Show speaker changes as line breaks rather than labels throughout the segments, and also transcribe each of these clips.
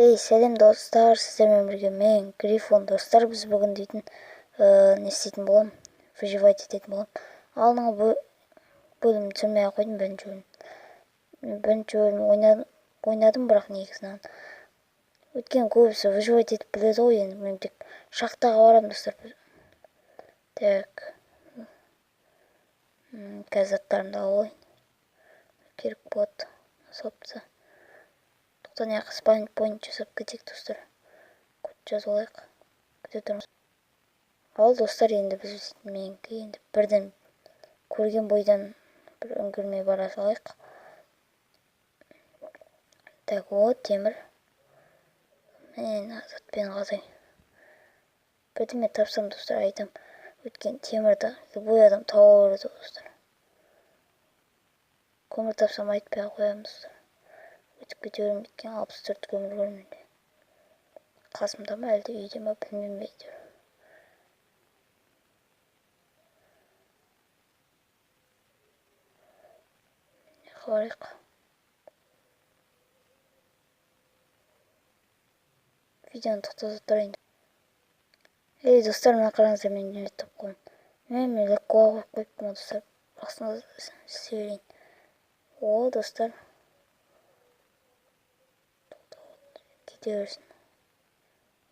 Ей, сәлем достар, сіздермен бірге мен Грифон. Достар, біз бүгін дейтін не істейтін боламын, выживать ететін боламын. Алдыңғы бөлім түсірмей ақ қойдым, бірінші бөлім. Бірінші бөлім ойнадым, бірақ негізінен. Өйткені көбісі выживать етіп біледі ғой, енді мен тек шахтаға барамын, достар. Так. Қазір заттарымды алып алайын. Керек болады. Салып тастап. Тоқтан яқы спавн пойнт жасап кетейік, достар. Код жазып алайық. Күте тұрыңыз. Ал, достар, енді біз менікі енді бірден көрген бойдан бір үңгірмей бара салайық. Так, о, темір. Міне, затпен қазай. Бірдеме тапсам, достар, айтам. Өйткені темірді любой адам тауа береді, достар. Көмір тапсам айтпай ақ қоямын, достар. Өтіп кете беремін, өйткені 64 көмір бар менде. Қасымда ма, әлде үйде ма, білмеймін әйтеуір. Барайық. Видеоны тоқтата тұрайын. Ей, достар, мына қараңыздар, мен не тауып қойдым. Мен легко қойып қойыппын, достар. Астына істей берейін. О, достар. Кете берсін.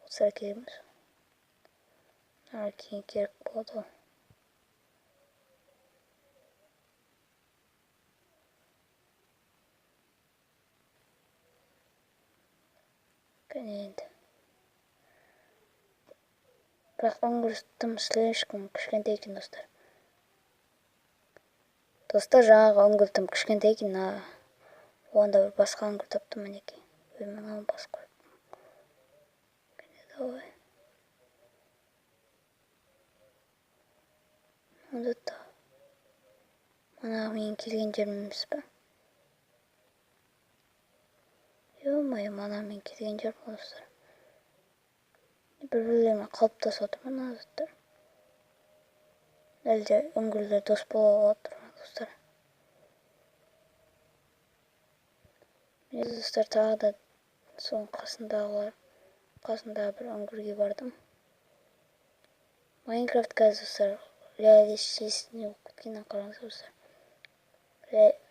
Достар, керек емес. Кейін керек болады ғой. Кәне енді. Бірақ үңгір тым слишком кішкентай екен, достар. Достар, жаңағы үңгір тым кішкентай екен. Оған да бір басқа үңгір таптым мінекей. Ой, мынаны басып қойыппын. Кәне, давай. Онда та. Мына менің келген жерім емес пе? Ё-моё, мана мен келген жер ғой, достар. Бір-бірлерімен қалыптасып отыр мына заттар. Әлде үңгірлер дос бола отыр ма, достар? Міне, достар, тағы да соның қасындағы бір үңгірге бардым. Майнкрафт қазір, достар, реалистичный болып кеткеннен қараңыздар, достар.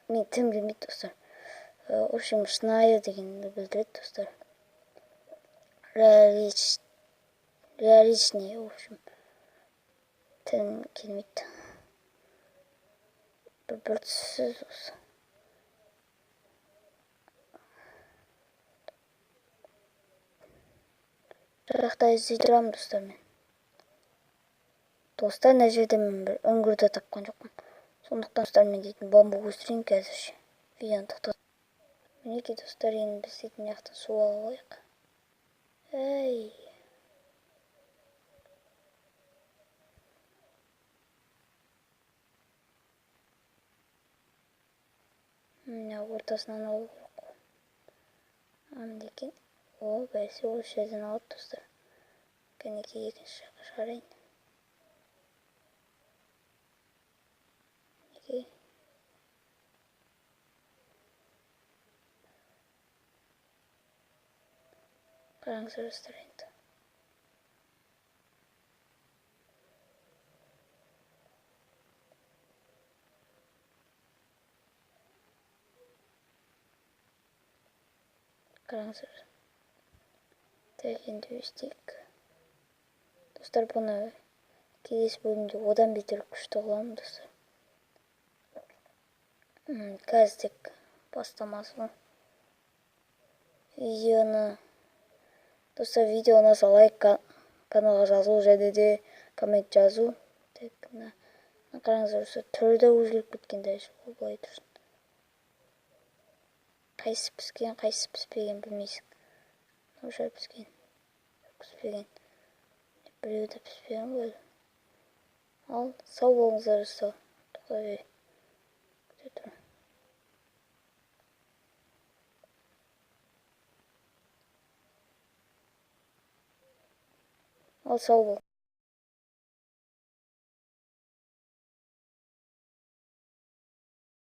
Мен тілім келмейді, достар. В общем, шынайы дегенді білдіреді, достар. Реалистичный, в общем. Тілім келмейді. Бір түссіз осы. Жақта іздей тұрамын, достар, мен. Достар, мына жерде мен бір үңгірді тапқан жоқпын. Сондықтан, достар, мен дейтін бамбук өсірейін қазірше. Видеоны тоқтат. Мінекей, достар, енді біз дейтін мына жақтан су алып алайық. Әй. Мына ортасынан алу керек қой. Мындай екен. О, бәсе осы жерден алады, достар. Кәнекей, екінші жаққа шығарайын. Мінекей. Қараңыздар, достар, енді. Қараңыздар. Так, енді өстейік. Достар, бұны келесі бөлімде одан бетер күшті қыламын, достар. Қазір тек бастамасы ғой. Видеоны, достар, видео ұнаса лайк, каналға жазылу және де коммент жазу. Так, мына қараңыздар, достар, түрі де өзгеріп кеткен дәл ол былай тұрсын. Қайсысы піскен, қайсысы піспеген білмейсің. Мынау жай піскен, піспеген. Біреуі де піспеген ғой. Ал, сау болыңыздар, достар. Тоқтай бер. Күте тұр. Ал, сау бол.